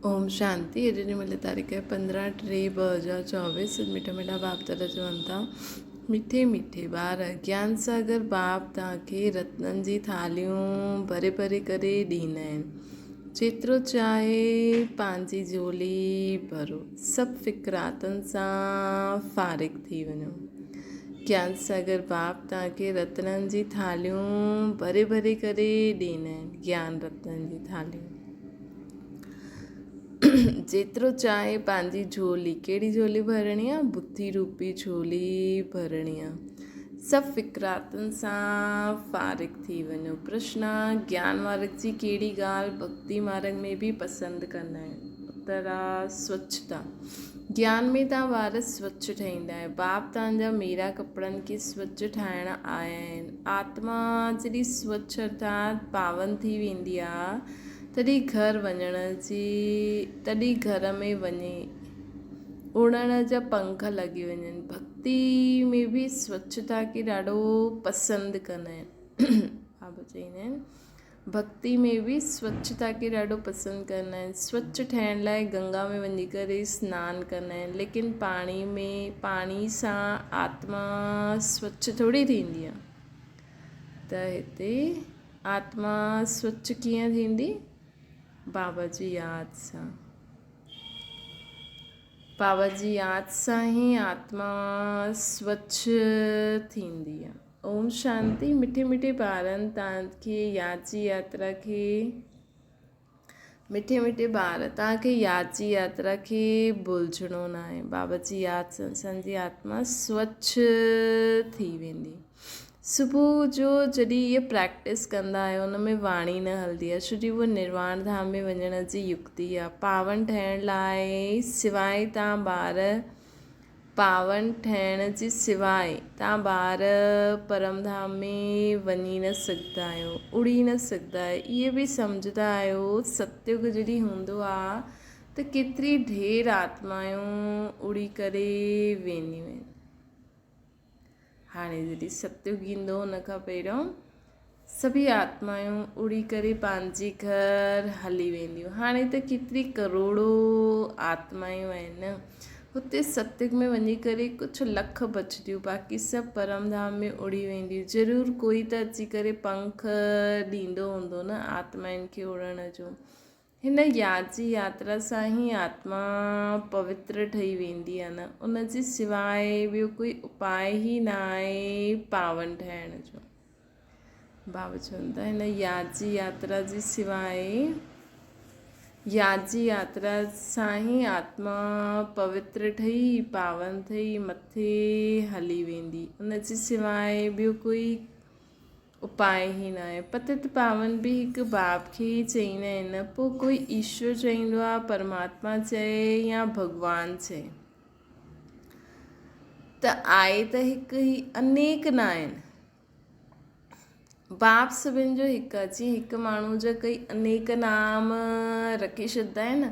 اوم شانتي اڄ جي ملي تاريخ 15 ٽي 2024 مٺا مٺا باپ دادا چون ٿا مٺي مٺي ٻار گيان ساگر باپ توهان کي رتنن جي ٿالهيون ڀري ڀري ڪري ڏيندا آهن جيترو چاهي پنهنجي جهولي ڀرو سڀ فڪراتن سان فارغ ٿي وڃو گيان ساگر باپ توهان کي رتنن جي ٿالهيون ڀري ڀري ڪري ڏيندا آهن گيان رتنن جي ٿالهيون جيترو چاهي پنهنجي جهولي، ڪهڙي جهولي ڀرڻي آ؟ بڌي روپي جهولي ڀرڻي آ. سڀ فڪراتن سان فارغ ٿي وڃو. پرشن، گيان مارگ جي ڪهڙي ڳالهه ڀڳتي مارگ ۾ به پسند ڪندا آهن؟ اتر آ، سوڇتا. گيان ۾ توهان ٻار سوڇ ٺهيندا آهيو. باپ توهان جا ميرا ڪپڙن کي سوڇ ٺاهڻ آيا آهن. آتما جڏهن سوڇ ارٿات پاون ٿي ويندي آ تڏهن گهر وڃڻ جي تڏهن گهر ۾ وڃي اڙڻ جا پنک لڳي وڃن. ڀڳتي ۾ به سوڇتا کي ڏاڍو پسند ڪندا آهن. بابا چئيندا آهن ڀڳتي ۾ به سوڇتا کي ڏاڍو پسند ڪندا آهن. سوڇ ٺهڻ لاء گنگا ۾ وڃي ڪري سنان ڪندا آهن ليڪن پاڻي ۾ پاڻي سان آتما سوڇ ٿوري ٿيندي آهي ته هتي آتما سوڇ ڪيئن ٿيندي؟ بابا جي ياد سان. بابا جي ياد سان ئي آتما سوڇ ٿيندي آهي. اوم شانتي مٺي مٺي ٻارن توهان کي ياد جي ياترا کي مٺي مٺي ٻار توهان کي ياد جي ياترا کي ڀلجڻو ناهي بابا جي ياد سان اسان جي آتما سوڇ ٿي ويندي صبح جو جڏهن هيء پريڪٽس ڪندا آهيو ان ۾ واڻي نه هلندي آهي ڇو جو اهو نرواڻ ڌام ۾ وڃڻ جي يڪتي آهي پاون ٺهڻ لاء سواء توهان ٻار پاون ٺهڻ جي سواء توهان ٻار پرم ڌام ۾ وڃي نه سگهندا آهيو، اڙي نه سگهندا آهيو. اهي به سمجهندا آهيو ستيگ جڏهن هوندو آ ته ڪيتري ڍير آتمائون اڙي ڪري وينديون آهن. هاڻي جڏهن ستيگ ايندو ان کان پهريون سڀئي آتمائون اڙي ڪري پنهنجي گهر هلي وينديون. هاڻي ته ڪيتري ڪروڙو آتمائون آهن. هتي ستيگ ۾ وڃي ڪري ڪجهه لک بچنديون باقي سڀ پرم ڌام ۾ اڙي وينديون. ضرور ڪوئي ته اچي ڪري پنک ڏيندو هوندو نه آتمائن کي اڙڻ جو. هن ياد جي ياترا سان ئي آتما پوتر ٺهي ويندي آهي نه ان جي سواء ٻيو ڪوئي اپاء ئي نه آهي پاون ٺهڻ جو. بابا چون ٿا هن ياد جي ياترا جي سواء ياد جي ياترا سان ئي آتما پوتر ٺهي پاون ٿي مٿي هلي ويندي ان جي سواء ٻيو ڪوئي اپاء ئي ناهي. پتت پاون به هڪ باپ کي ئي چئيندا آهن نه پوء ڪوئي ايشور چئيندو آهي، پرماتما چئي يا ڀڳوان چئي. ته آهي ته هڪ ئي انيڪ نه آهن. باپ سڀن جو هڪ آهي. جيئن هڪ ماڻهو جا ڪئي انيڪ نام رکي ڇڏندا آهن نه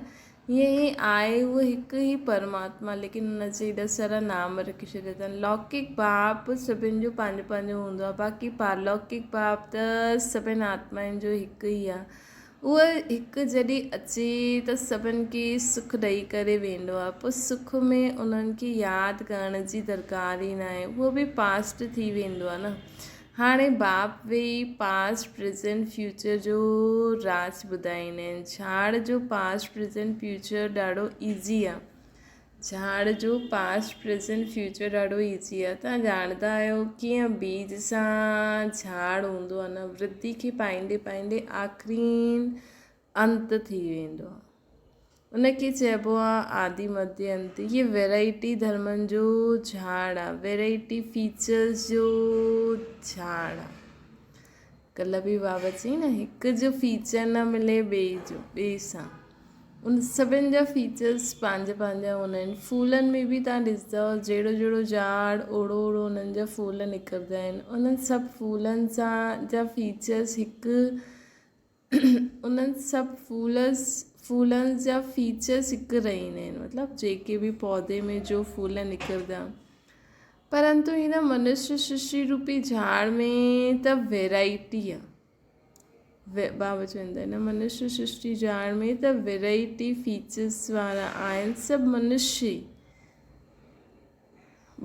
ائين ئي آهي اهو هڪ ئي پرماتما ليڪن ان جي ايڏا سارا نام رکي ڇڏيا اٿن. لوڪڪ باپ سڀن جو پنهنجو پنهنجو هوندو آهي باقي پارلوڪڪ باپ ته سڀن آتمائن جو هڪ ئي آهي. اهو هڪ جڏهن اچي ته سڀن کي سک ڏئي ڪري ويندو آهي پوء سک ۾ انهن کي ياد ڪرڻ جي درڪار ئي ناهي اهو به پاسٽ ٿي ويندو آهي نه. هاڻي باپ ويهي پاسٽ، پريزنٽ، فيوچر جو راز ٻڌائيندا آهن. جھاڙ جو پاسٽ، پريزنٽ، فيوچر ڏاڍو ايزي آ. جھاڙ جو پاسٽ، پريزنٽ، فيوچر ڏاڍو ايزي آ. توهان ڄاڻندا آهيو ڪيئن بيج سان جھاڙ هوندو آ نه ورڌي کي پائيندي پائيندي آخرين انت ٿي ويندو آ. ان کي چئبو آ آدي مڌي انت. هي ويرائٽي ڌرمن جو جھاڙ آ. ويرائٽي فيچرز جو جھاڙ آ. ڪلهه به بابا چئي نه هڪ جو فيچر نه ملي ٻئي جو ٻئي سان. ان سڀن جا فيچرز پنهنجا پنهنجا هوندا آهن. ڦولن ۾ به تان ڏسندؤ جهڙو جهڙو جھاڙ اوڙو اوڙو انهن جا ڦول نڪرندا آهن. انهن سڀ ڦولن سان جا فيچرز هڪ انهن سڀ ڦولن جا فيچرس هڪ رهندا آهن مطلب جيڪي به پوڌي ۾ جو ڦول نڪرندا پرنتو هن منشيه سرشٽي روپي جھاڙ ۾ ته ويرائٽي آهي. بابا چوندا آهن منشيه سرشٽي جاڙ ۾ ته ويرائٽي فيچرس وارا آهن سڀ منشيه ئي.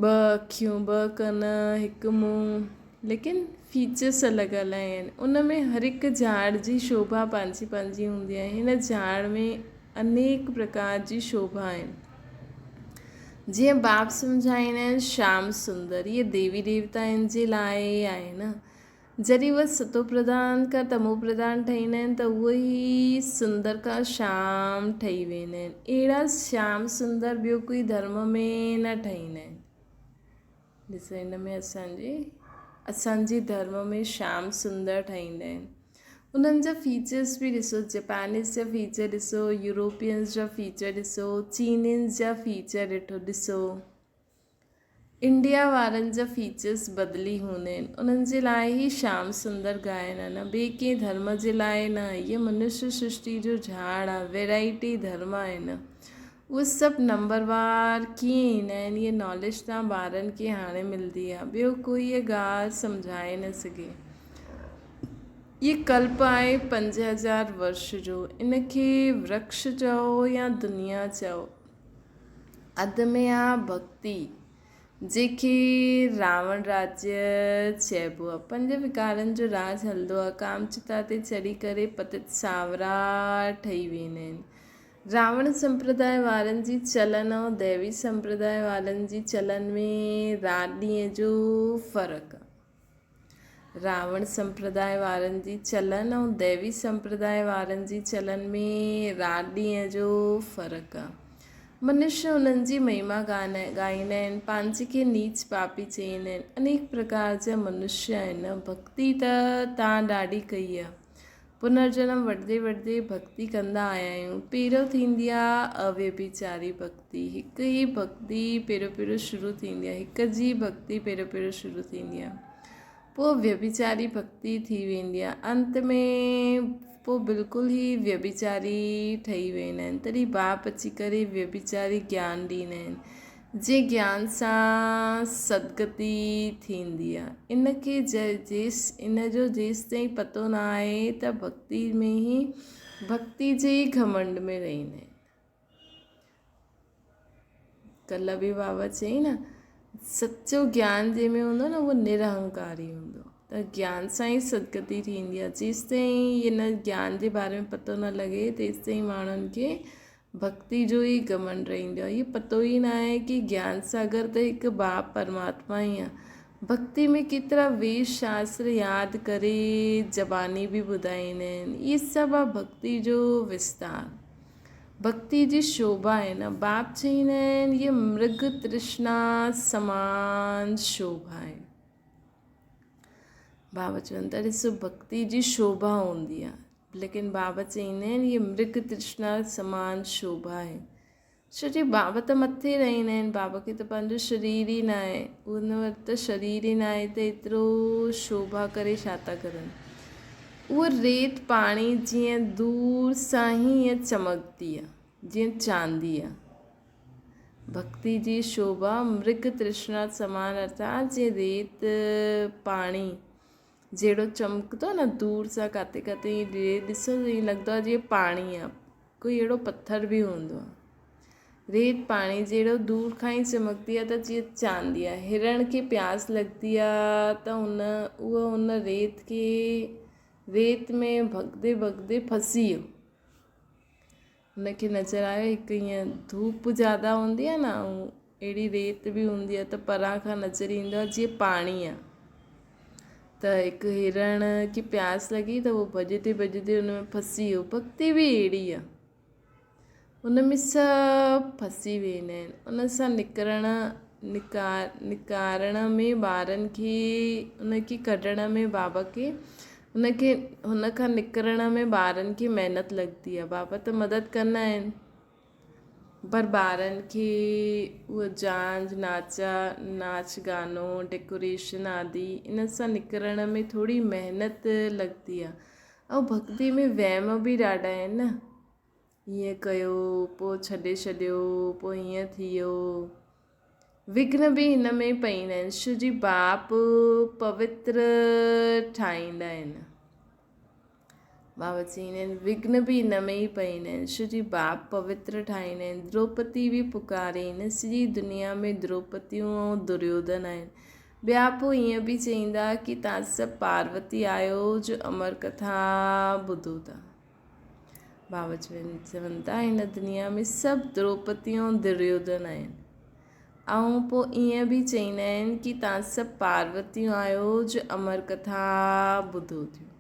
ٻه اکيون، ٻه ڪن، هڪ منهن ليڪن فيچرس الڳ الڳ آهن. ان ۾ هر هڪ جاڙ جي شوڀا پنهنجي پنهنجي هوندي آهي. هن جاڙ ۾ انيڪ پرڪار جي شوڀا آهن. جيئن باب سمجهائيندا آهن شيام سندر اهي ديوي ديوتائن جي لاء آهي نه. جڏهن اهي ستو پرڌان کان تمو پرڌان ٺهيندا آهن ته اهي ئي سندر کان شيام ٺهي ويندا آهن. اهڙا شيام سندر ٻيو ڪوئي ڌرم ۾ نه ٺهيندا آهن. ڏسو هن ۾ اسان جي ڌرم ۾ شيام سندر ٺهيندا آهن. انهن جا فيچرس به ڏسو جپانيز جا فيچر ڏسو يورپينز جا فيچر ڏسو چينينز جا فيچر ڏٺو ڏسو. انڊيا وارن جا فيچرس بدلي هوندا آهن انهن جي لاء ئي شيام سندر ڳائن آ نه ٻئي ڪنهن ڌرم جي لاء نه هيء منشيه سرشٽي جو جهاڙ آ ويرائٽي ڌرم آهي نه اهي سڀ نمبر وار ڪيئن ايندا آهن هيء ناليج تان ٻارن کي هاڻي ملدي آ ٻيو ڪوئي هيء ڳالهه سمجهائي نه سگهي هيء ڪلپ آهي 5000 ورش جو ان کي ورڪش چئو يا دنيا چئو اڌ ۾ آ ڀڳتي، جنهن کي راوڻ راجيه چئبو آ. پنج وڪارن جو راڄ هلندو آ. ڪام چتا تي چڙهي ڪري پتت سانورا ٺهي ويندا آهن. راوڻ سمپرداء وارن جي چلن ۽ ديوي سمپرداء وارن جي چلن ۾ رات ڏينهن جو فرق آ. راوڻ سمپرداء وارن جي چلن ۽ ديوي سمپرداء وارن جي چلن ۾ رات ڏينهن جو فرق آ. منشيه انهن جي مهما ڳائيندا آهن، پنهنجي کي نيچ پاپي چئيندا آهن. انيڪ پرڪار جا منشيه آهن. ڀڳتي ته تان ڏاڍي ڪئي آ. پنرجنم وٺندي وٺندي ڀڳتي ڪندا آيا آهيون. پهريون ٿيندي آ اويڀيچاري ڀڳتي. هڪ ئي ڀڳتي پهريون پهريون شروع ٿيندي آ. هڪ جي ڀڳتي پهريون پهريون شروع ٿيندي آ. پوء ويڀيچاري ڀڳتي ٿي ويندي آ. انت ۾ پوء بلڪل ئي ويڀيچاري ٺهي ويندا آهن. تڏهن باپ اچي ڪري ويڀيچاري گيان ڏيندا آهن. جي گيان سان سدگتي ٿيندي آ. ان کي جيس ان جو جيستائين پتو نه آهي ته ڀڳتي ۾ ئي ڀڳتي جي ئي گهمنڊ ۾ رهندا آهن. ڪلهه به بابا چيائين نه سچو گيان جنهن ۾ هوندو نه اهو نرهنڪاري هوندو ته گيان سان ئي سدگتي ٿيندي آ. جيستائين ان گيان جي باري ۾ پتو نه لڳي تيستائين ماڻهن کي ڀڳتي جو ئي گهمنڊ رهندو آهي. اهو پتو ئي نه آهي ڪي گيان ساگر ته هڪ باپ پرماتما ئي آهي. ڀڳتي ۾ ڪيترا ويد شاستر ياد ڪري زباني به ٻڌائيندا آهن. اهي سڀ آهي ڀڳتي جو وستار. ڀڳتي جي شوڀا آهي نه. باپ چئيندا آهن اهي مرگ ترشنا سمان شوڀا آهي. بابا چون ٿا ڏسو ڀڳتي جي شوڀا هوندي آهي. ليڪن بابا چئيندا آهن هيء مرگ ترشنا سمان شوڀا آهي. ڇو جو بابا ته مٿي رهندا آهن، بابا کي ته پنهنجو شرير ئي ناهي، ان وٽ ته شرير ئي ناهي ته ايترو شوڀا ڪري ڇا ٿا ڪرن. اهو ريت پاڻي جيئن دور سان ئي ائين چمڪندي آهي، جيئن چاندي آهي. ڀڳتي جي شوڀا مرگ ترشنا سمان ارٿات جيئن ريت پاڻي جهڙو چمڪندو آهي نه دور سان ڪاٿي ڪاٿي ائين ريت ڏسو ته ائين لڳندو آهي جيئن پاڻي آهي ڪوئي اهڙو پٿر به هوندو آهي ريت پاڻي جهڙو دور کان ئي چمڪندي آهي ته جيئن چاندي آهي هرڻ کي پياس لڳندي آهي ته هن اهو هن ريت کي ريت ۾ ڀڳندي ڀڳندي ڦسي ويو هن کي نظر آيو هڪ ائين ڌوپ زياده هوندي آهي نه ۽ اهڙي ريت به هوندي آهي ته پران کان نظر ايندو آهي جيئن پاڻي آهي ته هڪ هرڻ کي پياس لڳي ته اهو ڀڄندي ڀڄندي ان ۾ ڦسي ويو ڀڳتي به اهڙي آهي ان ۾ سڀ ڦسي ويندا آهن ان سان نڪرڻ نڪارڻ ۾ ٻارن کي ان کي ڪڍڻ ۾ بابا کي هن کي هن کان نڪرڻ ۾ ٻارن کي محنت لڳندي آهي. بابا ته مدد ڪندا آهن پر ٻارن کي اهو جانج ناچا ناچ گانو ڊيڪوريشن آدي ان سان نڪرڻ ۾ ٿوري محنت لڳندي آهي ۽ ڀڳتي ۾ وهم به ڏاڍا آهن نه هيئن ڪيو پوء ڇڏي ڇڏيو پوء هيئن ٿي ويو. وگهن به هن ۾ پئيندا آهن. شو جي باپ پوتر ٺاهيندا آهن. بابا چئيندا آهن، وگهن به ان ۾ ئي پئيندا آهن، ڇو جي باپ پوتر ٺاهيندا آهن. دروپتي به پڪارين، سڄي دنيا ۾ دروپتيون ۽ دريوڌن آهن. ٻيا پوء ائين به چئيندا ڪي تان سڀ پاروتي آهيو جو امر ڪٿا ٻڌو ٿا. بابا چون ٿا هن دنيا ۾ سڀ دروپتي ۽ دريوڌن آهن. ۽ پوء ائين به چئيندا آهن ڪي تان سڀ پاروتيون آهيو جو امر ڪٿا ٻڌو ٿيون.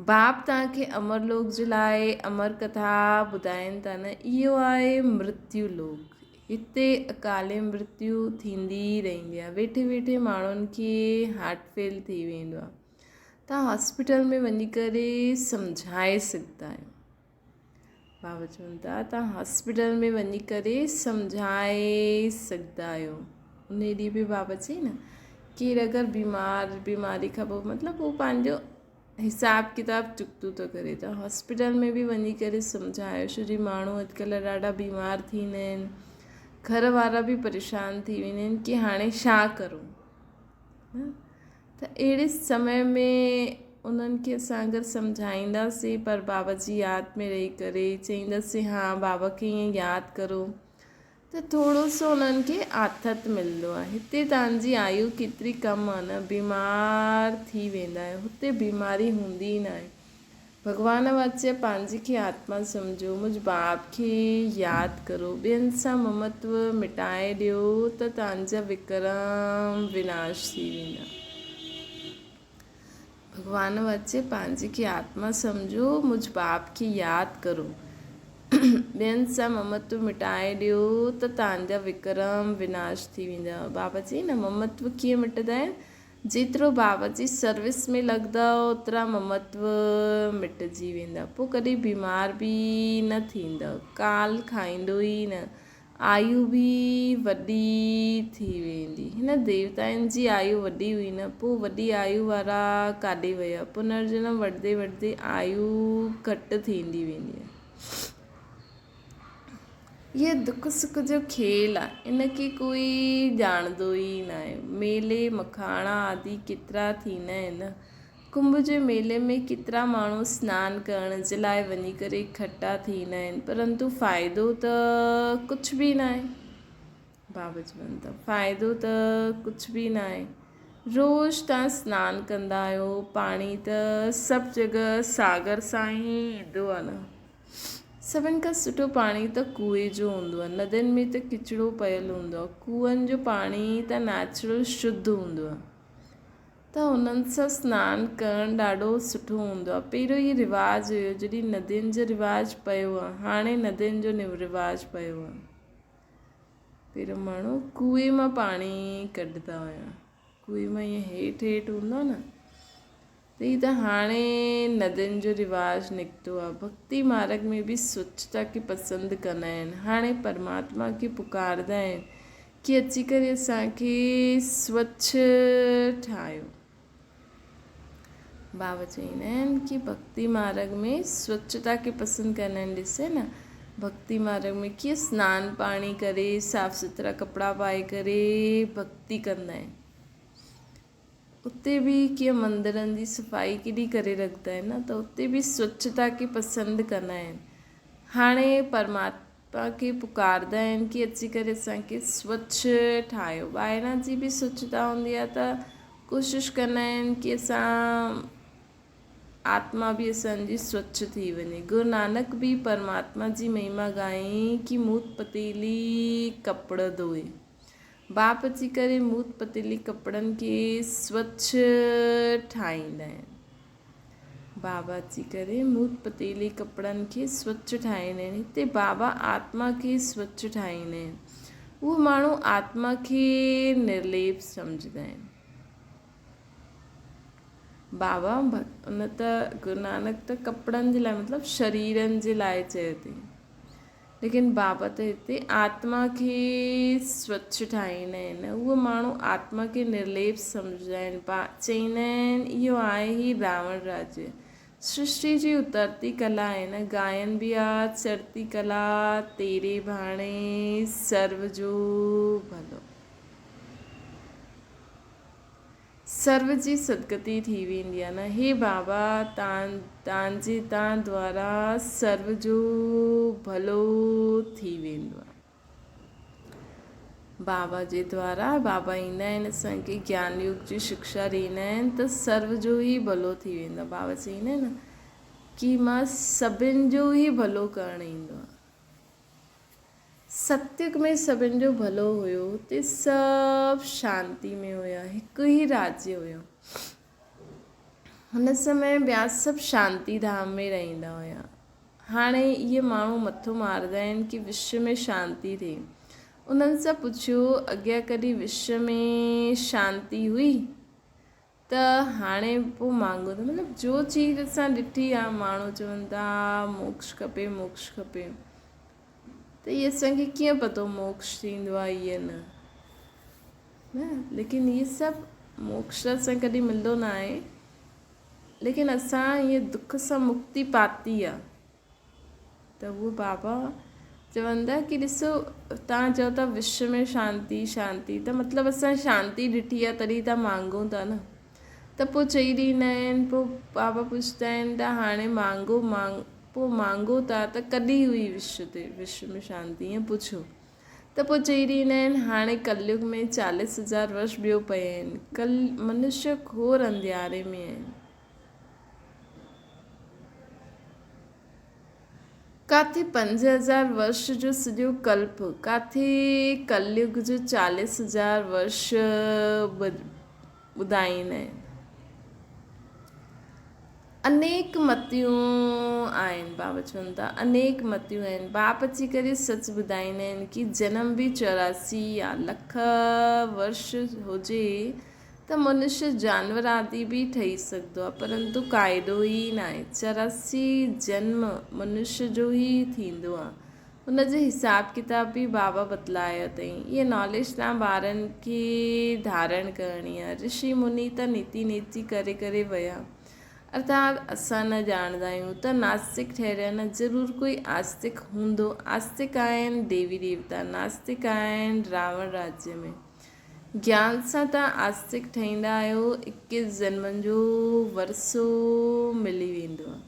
باپ توهان کي امر لوڪ جي لاء امر ڪٿا ٻڌائين ٿا نه، اهو آهي مرتيو لوڪ. هتي اڪالي مرتيو ٿيندي ئي رهندي آهي. ويٺي ويٺي ماڻهن کي هارٽ فيل ٿي ويندو آهي. توهان هاسپيٽل ۾ وڃي ڪري سمجهائي سگهندا آهيو. بابا چون ٿا توهان هاسپيٽل ۾ وڃي ڪري سمجهائي سگهندا آهيو ان ڏينهن به بابا چئي نه ڪير اگر بيمار بيماري کان پوء مطلب هو پنهنجو حساب ڪتاب چڪتو ٿو ڪري ته هاسپيٽل ۾ به وڃي ڪري سمجهايو ڇو جي ماڻهو اڄڪلهه ڏاڍا بيمار ٿيندا آهن گهر وارا به پريشان ٿي ويندا آهن ڪي هاڻي ڇا ڪرون ته اهڙي سمي ۾ انهن کي اسان اگر سمجهائينداسين پر بابا جي ياد ۾ رهي ڪري چئينداسين ها بابا کي ائين ياد ڪرو ته ٿورو سو انهن کي آٿت ملندو آهي هتي توهان جي آيو ڪيتري ڪم آهي نه بيمار ٿي ويندا آهيو هتي بيماري هوندي ئي ناهي ڀڳوان واچيه پنهنجي کي آتما سمجهو، مجھ باپ کي ياد ڪرو، ٻين سان ممتو مٽائي ڏيو ته تانجا وڪرم وناش ٿي ويندا. ڀڳوان واچيه پنهنجي کي آتما سمجهو، مجھ باپ کي ياد ڪرو، ٻين سان ممتو مٽائي ڏيو ته تانجا وڪرم وناش ٿي ويندا. بابا چئي نه ممتو ڪيئن مٽندا آهن؟ جيترو بابا جي سروس ۾ لڳندؤ اوترا ممتو مٽجي ويندا. پوء ڪڏهن بيمار به نه ٿيندؤ. ڪال کائيندو ئي نه. آيو به وڏي ٿي ويندي. هن ديوتائن جي آيو وڏي هئي نه. پوء وڏي آيو وارا ڪاڏي ويا. پنرجنم وٺندي وٺندي آيو گهٽ ٿيندي ويندي آهي. اهو دک سک جو کيل آ، ان کي ڪوئي ڄاڻندو ئي ناهي. ميلي، مکاڻا آدي ڪيترا ٿيندا آهن. ڪنڀ جي ميلي ۾ ڪيترا ماڻهو سنان ڪرڻ جي لاء وڃي ڪري اڪٺا ٿيندا آهن، پرنتو فائدو ته ڪجهه به ناهي. بابا چون ٿا، فائدو ته ڪجهه به ناهي. روز توهان سنان ڪندا آهيو، پاڻي ته سڀ جڳهه ساگر سان ئي ايندو آهي نه. سڀن کان سٺو پاڻي ته ڪوئي جو هوندو آهي. ندين ۾ ته ڪچڙو پيل هوندو آهي. کوهن جو پاڻي ته نيچرل شڌ هوندو آهي ته انهن سان سنان ڪرڻ ڏاڍو سٺو هوندو آهي. پهريون هي رواج هيو جڏهن ندين جو رواج پيو آهي. هاڻي ندين جو رواج پيو آهي. پهريون ماڻهو کوهي مان پاڻي ڪڍندا هيا. کوهي مان ائين هيٺ هيٺ هوندو آهي نه. ته هي ته هاڻي ندين جو رواج نڪتو آهي. ڀڳتي مارڳ ۾ به سوڇتا کي پسند ڪندا آهن. هاڻي پرماتما کي پڪارندا آهن ڪي اچي ڪري اسان کي سوڇ ٺاهيو. بابا چوندا آهن ڪي ڀڳتي مارڳ ۾ سوڇتا کي پسند ڪندا آهن. ڏسي نه ڀڳتي مارڳ ۾ ڪيئن سنان پاڻي ڪري صاف سٿرا ڪپڙا پائي ڪري ڀڳتي ڪندا آهن. اتي به ڪيئن مندرن جي صفائي ڪيڏي ڪري رکندا آهن نه ته اتي به سوڇتا کي پسند ڪندا آهن هاڻي پرماتما کي پڪاردا آهن ڪي اچي ڪري اسان کي سوڇ ٺاهيو ٻاهران جي به سوڇتا هوندي آهي ته ڪوشش ڪندا آهن ڪي اسان آتما به اسان جي سوڇ ٿي وڃي گرو نانڪ به پرماتما جي مهما ڳائي ڪي موت پتيلي ڪپڙ ڌوئي باپ اچي ڪري موت پتيلي ڪپڙن کي سوڇ ٺاهيندا آهن. بابا اچي ڪري موت پتيلي ڪپڙن کي سوڇ ٺاهيندا آهن. هتي بابا آتما کي سوڇ ٺاهيندا آهن. اهو ماڻهو آتما کي نرليپ سمجهندا آهن. بابا ان ته گرو نانڪ ته ڪپڙن جي لاء مطلب شريرن جي لاء چيو اٿئي. ليڪن بابا ته هتي آتما کي سوڇ ٺاهيندا آهن. اهي ماڻهو آتما کي نرليپ سمجهندا آهن. چئيندا آهن اهو آهي ئي راوڻ راجيه. سرشٽي جي اترتي ڪلا آهي نه. گائن به آ چڙهتي ڪلا تيري ڀاڻي سرو جو ڀلو. سرو جي سدگتي ٿي ويندي آهي نه هي بابا تان تان جي تان دوارا سرو جو ڀلو ٿي ويندو آهي. بابا جي دوارا بابا ايندا آهن اسان کي گيان يوگ جي شڪشا ڏيندا آهن ته سرو جو ئي ڀلو ٿي ويندو آهي. بابا چئيندا آهن نه ڪي مان سڀن جو ئي ڀلو ڪرڻ ايندو آهيان. ستيگ ۾ سڀن جو ڀلو هيو، اتي سڀ شانتي ۾ هيا، هڪ ئي راجيه هيو. هن سمي ٻيا سڀ شانتي ڌام ۾ رهندا هيا. هاڻي اهي ماڻهو مٿو مارندا آهن ڪي وشو ۾ شانتي ٿئي. انهن سان پڇيو اڳيان ڪڏهن وشو ۾ شانتي هئي؟ ته هاڻي پوء مانگو ٿا. مطلب جو چيز اسان ڏٺي آ ماڻهو چون ٿا موڪش کپي موڪش کپي ته هي اسان کي ڪيئن پتو موڪش ٿيندو آ يا نه نه ليڪن هي سڀ موڪش ته اسان ڪڏهن ملندو نه آهي ليڪن اسان هي دک سان مڪتي پاتي آ. ته اهو بابا چوندا ڪي ڏسو توهان چئو ٿا وشو ۾ شانتي شانتي ته مطلب اسان شانتي ڏٺي آهي تڏهن ٿا مانگون ٿا نه ته پوء چئي ڏيندا آهن پوء بابا پڇندا آهن ته هاڻي مانگو مانگ پوء مانگو ٿا ته ڪڏهن هئي وشو تي وشو ۾ شانتي ائين پڇو ته پوء چئي ڏيندا آهن هاڻي ڪليگ ۾ چاليس هزار ورش ٻيو پيا آهن ڪل منشيه گهور انڌياري ۾ آهن. ڪاٿي 5000 ورش جو سڄو ڪلپ، ڪاٿي ڪليگ جو چاليس هزار ورش ٻڌائيندا آهن. انيڪ متيون آهن، بابا چون ٿا انيڪ متيون آهن. باپ اچي ڪري سچ ٻڌائيندا آهن ڪي جنم به 84 يا لک ورش هجي ته منشيه جانور آدي به ٺهي سگهندو آهي، پرنتو قاعدو ئي ناهي. 84 جنم منشيه جو ئي ٿيندو آهي. ان جو حساب ڪتاب به بابا بتلايو اٿئين. اها ناليج توهان ٻارن کي ڌارڻ ڪرڻي آهي. رشي مني ته نيتي نيتي ڪري ڪري ويا. ارٿات اسان نه ڄاڻندا آهيون ته ناستڪ ٺهريا نه ضرور ڪوئي آستڪ هوندو. آستڪ آهن ديوي ديوتا، ناستڪ آهن راوڻ راجيه ۾. گيان سان توهان آستڪ ٺهيندا آهيو، اڪيس جنمن جو ورثو ملي ويندو آهي.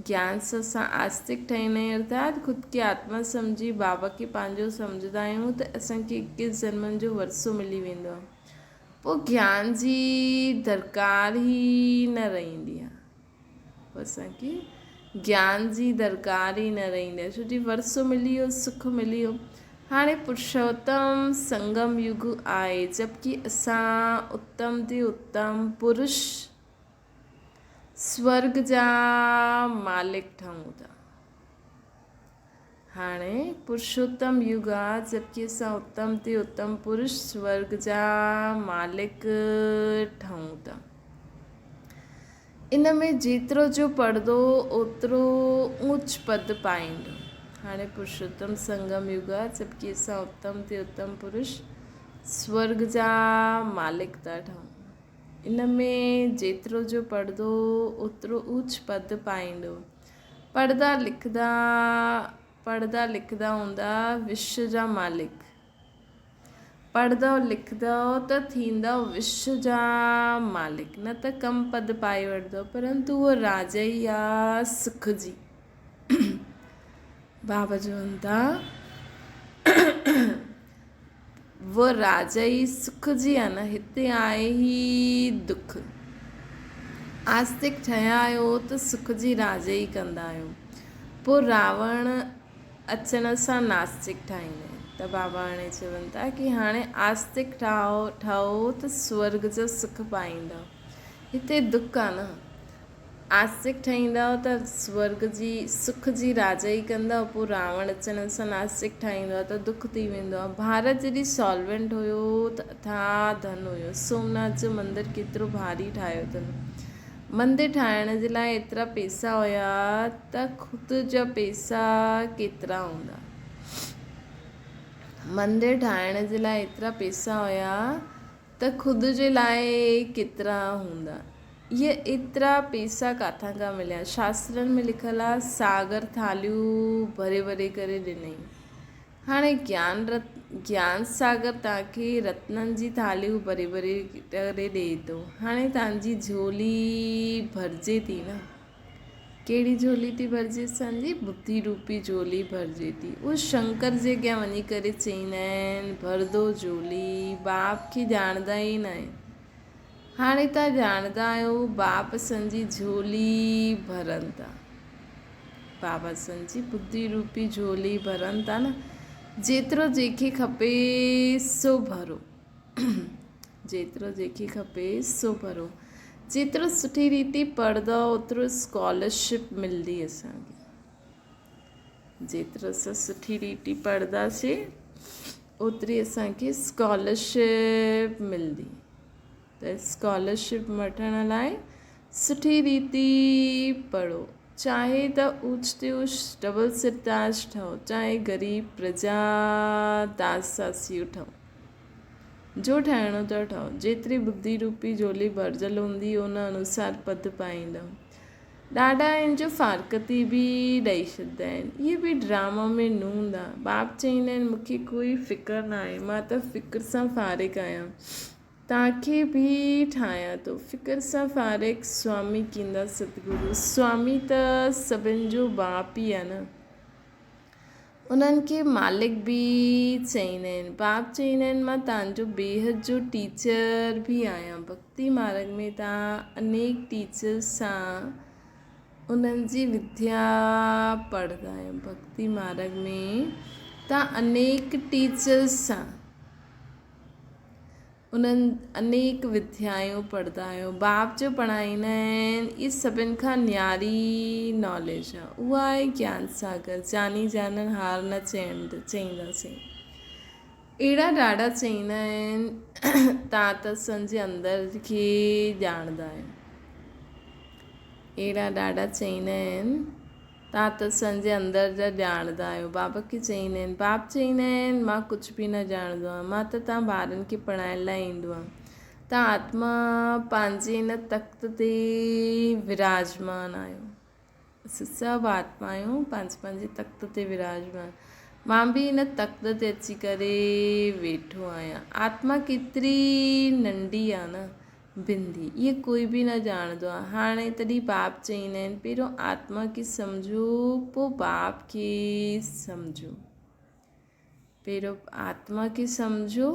گيان سان اسان آستڪ ٺهيندا آهيون ارٿات خود کي آتما سمجهي بابا کي پنهنجو سمجهندا آهيون ته اسان کي اڪيس جنمن جو ورثو ملي ويندو آهي. پوء گيان جي درڪار ئي نه رهندي آهي. پوء اسان کي گيان جي درڪار ئي نه رهندي آهي ڇو جي ورثو ملي ويو سک ملي ويو هاڻي پرشوتم سنگم يگ آهي جبڪه اسان اتم تي اتم پرش سورگ جا مالڪ ٺهون ٿا هاڻي پرشوتم يگ آ جبڪه اسان اتم تي اتم پرش سورگ جا مالڪ ٺهون ٿا. ان ۾ جيترو جو پڙهندو اوترو اوچ پد پائيندو. هاڻي پرشوتم سنگم يگ آ جبڪه اسان اتم تي اتم پرش سورگ جا مالڪ ٿا ٺهون. ان ۾ جيترو جو پڙهندو اوترو اوچ پد پائيندو. پڙهندا لکندا پڙهندا لکندا هوندا وشو جا مالڪ. پڙهندؤ لکندؤ ته ٿيندؤ وشو جا مالڪ، نه ته ڪم پد پائي وٺندؤ، پرنتو اهو راج ئي آ سک جي. بابا چون ٿا اهو راج ئي سک جي آ نه، هتي آهي هي دک. آستڪ ٺهيا آهيو ته سک جي راج ئي ڪندا آهيو. پوء راوڻ اچڻ سان ناستڪ ٺاهيندا آهن ته بابا هاڻي چون ٿا ڪي هاڻي آستڪ ٺاهو ٺهو ته سورڳ جو سک پائيندؤ هتي دک آ نه آستڪ ٺهيندؤ ته سورڳ جي سک جي راجائي ڪندؤ پوء راوڻ اچڻ سان ناستڪ ٺاهيندو آ ته دک ٿي ويندو آ ڀارت جڏهن سالوينٽ هيو ته اٿاهه ڌن هيو سومناٿ جو مندر ڪيترو ڀاري ٺاهيو اٿن مندر ٺاهڻ جي لاء ايترا پيسا هيا ته خود جا پيسا ڪيترا هوندا. مندر ٺاهڻ جي لاء ايترا پيسا هيا ته خود جي لاء ڪيترا هوندا. اهي ايترا پيسا ڪاٿان کان مليا؟ شاسترن ۾ لکيل آهي ساگر ٿالهيون ڀري ڀري ڪري ڏنائين. هاڻي گيان رت گيان ساگر توهان کي رتنن جي ٿالهيون ڀري ڀري ڪري ڏئي ٿو. هاڻي توهان جي جهولي ڀرجي ٿي نه. ڪهڙي جهولي ٿي ڀرجي اسان جي؟ ٻڌي روپي جهولي ڀرجي ٿي. اهو شنڪر جي اڳيان وڃي ڪري چئيندا آهن، ڀر دو جهولي، باپ کي ڄاڻندا ئي نه آهن. هاڻي توهان ڄاڻندا آهيو باپ اسان جي جهولي ڀرن ٿا. بابا اسان جي ٻڌي روپي جهولي ڀرن ٿا نه. جيترو جنهن کي کپي سو ڀرو. جيترو جنهن کي کپي سو ڀرو. جيترو سٺي ريتي پڙهندؤ اوترو اسڪالرشپ ملندي اسان کي. جيترو اسان سٺي ريتي پڙهنداسين اوتري اسان کي اسڪالرشپ ملندي ته اسڪالرشپ وٺڻ لاء سٺي ريتي پڙهو چاهي ته اوچ تي اوچ ڊبل سرتاج ٺهو چاهي غريب پرجا داس داسيون ٺهو جو ٺاهڻو اٿو ٺاهو. جيتري ٻڌي روپي جهولي ڀرجل هوندي ان انوسار پد پائيندؤ. ڏاڍا آهن جو فارقتي به ڏئي ڇڏدا آهن. اهي به ڊراما ۾ نه هوندا. باپ چئيندا آهن مون کي ڪوئي فڪر ناهي مان ته فڪر سان فارغ آهيان. توهان کي به ٺاهيان ٿو. فڪر سان فارغ سوامي ڪيندا ستگرو. سوامي ته سڀن جو باپ ئي آهي نه. انهن کي مالڪ به چئيندا آهن. باپ چئيندا آهن مان توهان جو بيحد جو ٽيچر به آهيان. ڀڳتي مارڳ ۾ توهان انيڪ ٽيچرس سان انهن جي وديا پڙهندا آهيو. ڀڳتي مارڳ ۾ توهان انيڪ ٽيچرس سان. انهن انيڪ وديائون پڙهندا آهيو. باپ جو پڙهائيندا آهن، اهي سڀن کان نياري ناليج آهي. اها آهي گيان ساگر. جاني جانڻ هار نه چئينداسين. اهڙا ڏاڍا چئيندا آهن، تان ته اسان جي اندر کي ڄاڻندا آهيو. اهڙا ڏاڍا چئيندا آهن. توهان ته اسان جي اندر جا ڄاڻندا آهيو. بابا کي چئيندا آهن. باپ چئيندا آهن، مان ڪجهه به نه ڄاڻندو آهيان. مان ته توهان ٻارن کي پڙهائڻ لاء ايندو آهيان. توهان آتما پنهنجي هن تخت تي وراجمان آهيو. اسين سڀ آتما آهيون، پنهنجي پنهنجي تخت تي وراجمان. مان به هن تخت تي اچي ڪري ويٺو آهيان. آتما ڪيتري ننڍي آهي نه. بندي، اهي ڪوئي به نه ڄاڻندو آهي. هاڻي تڏهن باپ چئيندا آهن، پهريون آتما کي سمجهو، پوء باپ کي سمجهو. پهريون آتما کي سمجهو،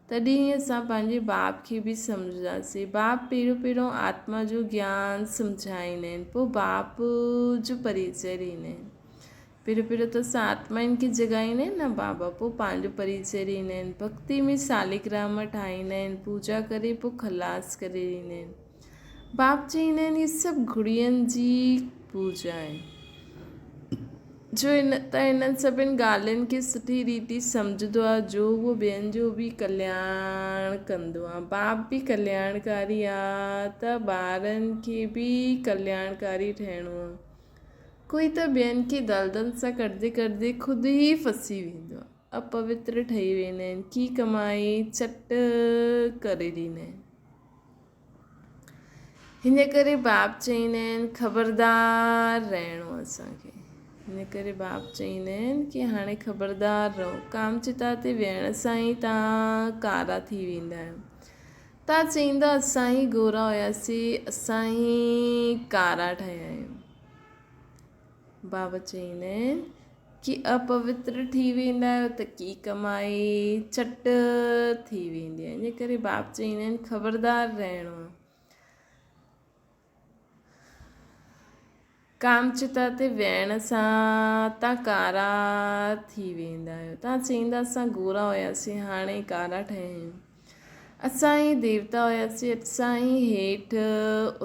تڏهن ئي اسان پنهنجي باپ کي به سمجهنداسين. باپ پهريون پهريون آتما جو گيان سمجهائيندا آهن، پوء باپ جو پريچي ڏيندا آهن. پهريون پهريون ته اسان آتمائن کي جڳائيندا آهن نه بابا پوء پنهنجو پريچي ڏيندا آهن ڀڳتي ۾ سالگرام ٺاهيندا آهن پوڄا ڪري پوء خلاص ڪري ڏيندا آهن باپ چئيندا آهن هي سڀ گهڙين جي پوڄا آهي جو ان ته انهن سڀن ڳالهين کي سٺي ريتي سمجهندو آهي جو اهو ٻين جو به ڪلياڻ ڪندو آهي باپ به ڪلياڻڪاري آهي ته ٻارن کي به ڪلياڻڪاري ٺهڻو آهي ڪوئي ته ٻين کي دلدل سان ڪڍندي ڪڍندي خود ئي ڦسي ويندو آهي. اپوتر ٺهي ويندا آهن. ڪي ڪمائي چٽ ڪري ڏيندا آهن. هن ڪري باپ چئيندا آهن خبردار رهڻو اسان کي. هن ڪري باپ چئيندا آهن ڪي هاڻي خبردار رهو. ڪام چتا تي ويهڻ سان ئي توهان ڪارا ٿي ويندا آهيو. توهان چئيندا اسان ئي گورا هياسين، اسان ئي ڪارا ٺهيا آهيون. بابا چئيندا آهن ڪي اپوتر ٿي ويندا آهيو ته ڪي ڪمائي چٽ ٿي ويندي آهي. ان ڪري باپ چئيندا آهن خبردار رهڻو آهي. ڪام چتا تي ويهڻ سان تان ڪارا ٿي ويندا آهيو. تان چئيندا اسان گورا هياسين هاڻي ڪارا ٺهيا آهيون. اسان ئي ديوتا هياسين اسان ئي هيٺ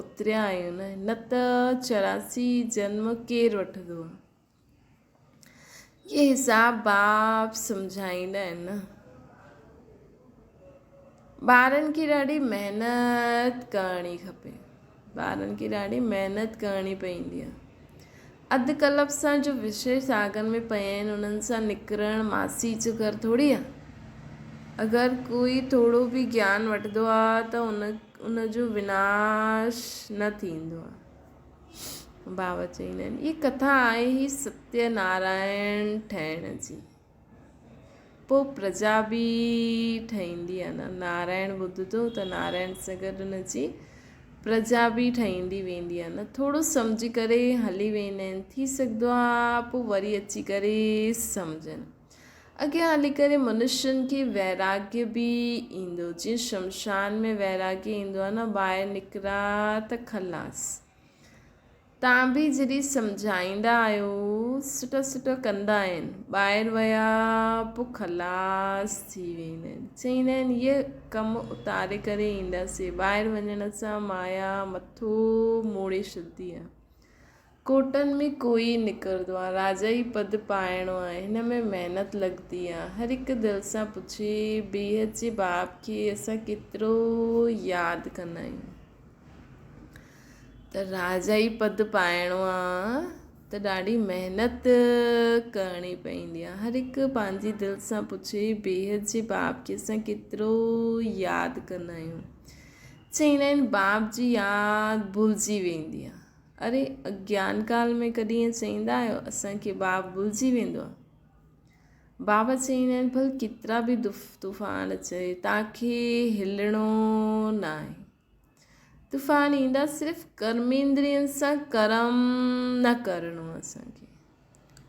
اتريا آهيون نه نه ته 84 جنم ڪير وٺندو آهي. اهي حساب باپ سمجهائيندا آهن نه. ٻارن کي ڏاڍي محنت ڪرڻي کپي. ٻارن کي ڏاڍي محنت ڪرڻي پوندي آهي. اڌ ڪلپ سان جو وشي ساگر ۾ پيا آهن انهن سان نڪرڻ ماسي جو گهر ٿوري آهي. اگر ڪوئي ٿورو به گيان وٺندو آهي ته ان جو وناش نه ٿيندو آهي. بابا چئيندا آهن، هيء ڪٿا آهي ئي ستيه نارائڻ ٺهڻ جي. پوء پرجا به ٺهندي آهي نه. نارائڻ ٻڌندو ته نارائڻ سان گڏ ان جي پرجا به ٺهندي ويندي آهي نه. ٿورو سمجهي ڪري هلي ويندا آهن، ٿي سگهندو آهي پوء وري اچي ڪري سمجهن. اڳيان هلي ڪري منشين کي ويراڳيه به ايندو، جيئن شمشان ۾ ويراڳيه ايندو آهي نه، ٻاهر نڪرا ته خلاص. تان به جڏهن سمجهائيندا آهيو، سٺا سٺا ڪندا آهن، ٻاهر ويا پوء خلاص ٿي ويندا آهن. چئيندا آهن هيء ڪم اتاري ڪري اينداسين. ٻاهر وڃڻ سان مايا مٿو موڙي ڇڏندي آهي. ڪوٽن ۾ ڪوئي نڪرندو آ، راجا ئي پد پائڻو آ، هن ۾ محنت لڳندي آ. هر هڪ دل سان پڇي، بيحد جي باپ کي اسان ڪيترو ياد ڪندا آهيون. ته راجا ئي پد پائڻو آ ته ڏاڍي محنت ڪرڻي پوندي آ. هر هڪ پنهنجي دل سان پڇي، بيحد جي باپ کي اسان ڪيترو ياد ڪندا آهيون. چئيندا آهن باپ جي ياد ڀلجي ويندي آ. اري اگيان ڪال ۾ ڪڏهن ائين چئيندا آهيو اسان کي باپ ڀلجي ويندو آ. بابا چئيندا آهن ڀل ڪيترا به طوفان اچي تانکي هلڻو ناهي. طوفان ايندا صرف ڪرميندرين سان ڪرم نه ڪرڻو اسان کي.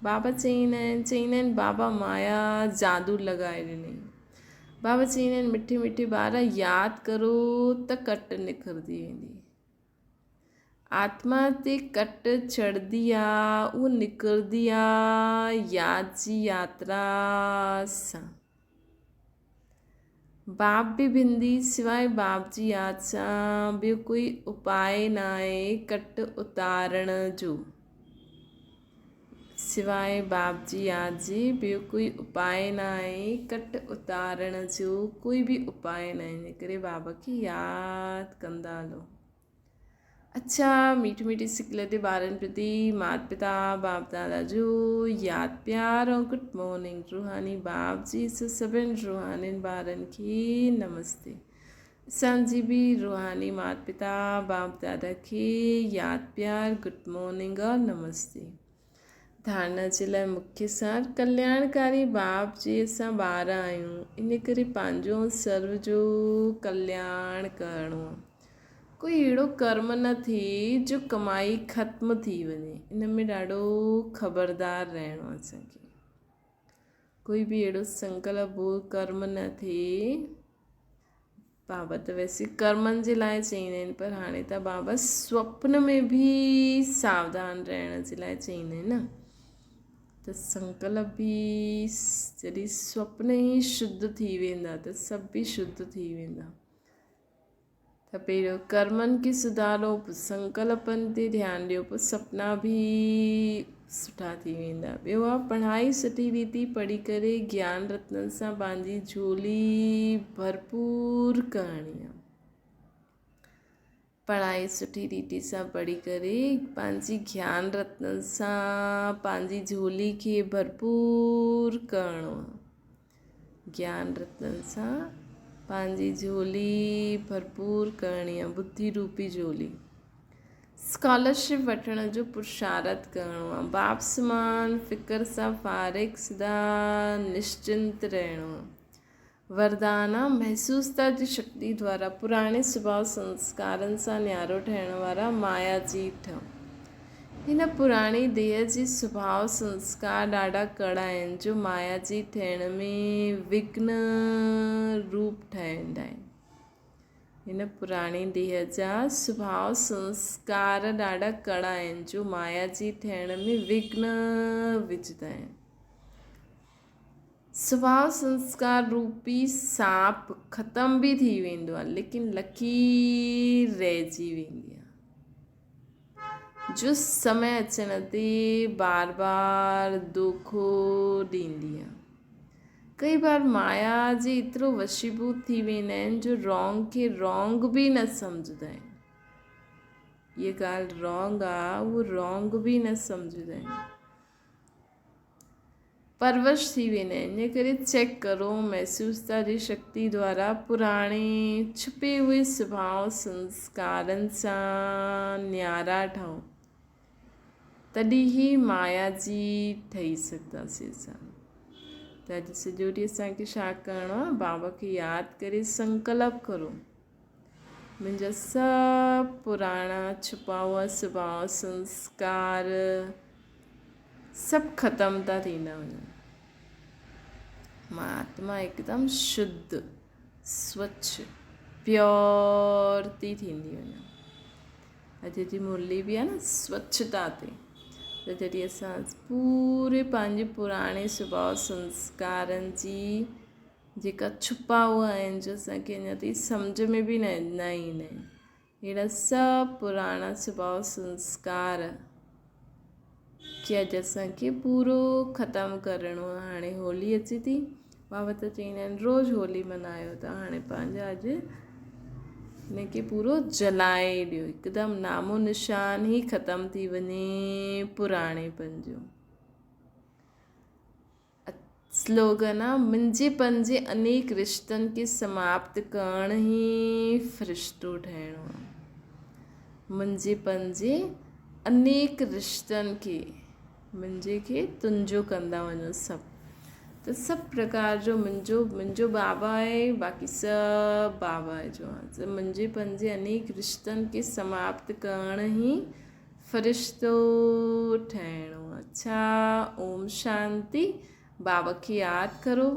بابا چئيندا آهن چئيندا آهن بابا مايا جادو لڳائي ڏني. بابا چئيندا آهن مٺي مٺي ٻار ياد ڪرو ته ڪٽ نکرندي ويندي. آتما تي ڪٽ چڙهندي آ اهو نڪرندي آ ياد جي ياترا سان. باپ به بندي سواء باپ جي ياد سان ٻيو ڪوئي اپاء ناهي ڪٽ اتارڻ جو. سواء باپ جي ياد جي ٻيو ڪوئي اپاء ناهي ڪٽ اتارڻ جو ڪوئي به اپاء ناهي ان ڪري بابا کي ياد ڪندا هلو. اڇا ميٺي ميٺي سڪلتي ٻارن پرتي مات پتا باپ دادا جو ياد پيار ۽ گڊ مارننگ روحاني باپ جي سڀن روحانين ٻارن کي نمستي. اسان جي به روحاني مات پتا باپ دادا کي ياد پيار گڊ مارننگ اور نمستي. ڌارنا جي لاء مکيه سار ڪلياڻڪاري باپ جي اسان ٻار آهيون ان ڪري پنهنجو ۽ سرو جو ڪلياڻ ڪرڻو آهي. ڪوئي اهڙو ڪرم نه ٿئي جو ڪمائي ختم ٿي وڃي ان ۾ ڏاڍو خبردار رهڻو آهي اسان کي. ڪوئي به اهڙو سنڪلپ ڪرم نه ٿئي. بابا ته ويسي ڪرمن جي لاء چئيندا آهن پر هاڻي ته بابا سوپن ۾ به ساوڌان رهڻ جي لاء چئيندا آهن نه ته سنڪلپ به جڏهن سوپن ئي شڌ ٿي ويندا ته سڀ به شڌ ٿي ويندا. ته پهريون ڪرمن کي سڌارو، پوء سنڪلپن تي ڌيان ڏيو، پوء سپنا به سٺا ٿي ويندا. ٻيو آ پڙهائي سٺي ريتي پڙهي ڪري گيان رتنن سان پنهنجي جهولي ڀرپور ڪرڻي آ. پڙهائي سٺي ريتي سان پڙهي ڪري پنهنجي گيان رتنن سان پنهنجي جهولي کي ڀرپور ڪرڻو آ. گيان رتن سان پنهنجي جهولي ڀرپور ڪرڻي آ، ٻڌي روپي جهولي. اسڪالرشپ وٺڻ جو پرشارت ڪرڻو آ، باپ سمان فڪر سان فارغ سدا نشچنت رهڻو آ. وردان آ، محسوستا جي شڪتي دوارا پراڻي سڀاء سنسڪارن سان نيارو ٺهڻ وارا مايا جيت ٺهو. هن پراڻي ديهه جي سڀاء سنسڪار ڏاڍا ڪڙا آهن جو مايا جي ٺهڻ ۾ وگهن روپ ٺهندا آهن. هن پراڻي ديهه جا سڀاء سنسڪار ڏاڍا ڪڙا آهن جو مايا جي ٺهڻ ۾ وگهن وجهندا آهن. سڀاء سنسڪار روپي سانپ ختم به ٿي ويندو آهي ليڪن لڪير رهجي ويندي آهي. جو سمي اچڻ تي بار بار دوکو ڏيندي آ. ڪئي بار مايا جي ايترو وشيڀوت ٿي ويندا آهن جو رانگ کي رانگ به نه سمجهندا آهن. هيء ڳالهه رانگ آ اهو رانگ به نه سمجهندا آهن. پرورش ٿي ويندا آهن ان ڪري چيڪ ڪرو محسوستا جي شڪتي دوارا پراڻي ڇپي هئي سڀاء سنسڪارن سان نيارا ٺهو تڏهن ئي مايا جي ٺهي سگهنداسين اسان. ته اڄ سڄو ڏينهن اسان کي ڇا ڪرڻو آهي؟ بابا کي ياد ڪري سنڪلپ ڪرو. منهنجا سڀ پراڻا ڇپا هئا سڀاء سنسڪار سڀ ختم ٿا ٿيندا وڃن. مان آتما هڪدم شڌ، سوڇ، پيور ٿي ٿيندي وڃان. اڄ جي مرلي به آهي نه سوڇتا تي ته جڏهن اسان پوري پنهنجي پراڻي سڀاء سنسڪارن جي جيڪا ڇپا هئا آهن جو اسان کي اڃا تائين سمجهه ۾ به نه نه ايندا آهن اهڙا سڀ پراڻا سڀاء سنسڪار کي اڄ اسان کي پورو ختم ڪرڻو آهي هاڻي هولي اچي ٿي بابا ته چئيندا آهن روز هولي ملهايو ته هاڻي پنهنجا اڄ هن کي پورو جلائي ڏيو هڪدم نام و نشان ئي ختم ٿي وڃي پراڻي پن جو. سلوگن آ منهنجي پن جي انيڪ رشتن کي سماپت ڪرڻ ئي فرشتو ٺهڻو آ. منهنجي پن جي انيڪ رشتن کي منهنجي کي تنهنجو ڪندا وڃو سڀ ته سڀ پرڪار جو منهنجو منهنجو بابا آهي باقي سڀ بابا جو آهي ته منهنجي پنهنجي انيڪ رشتن کي سماپت ڪرڻ ئي فرشتو ٺهڻو اڇا اوم شانتي بابا کي ياد ڪرو.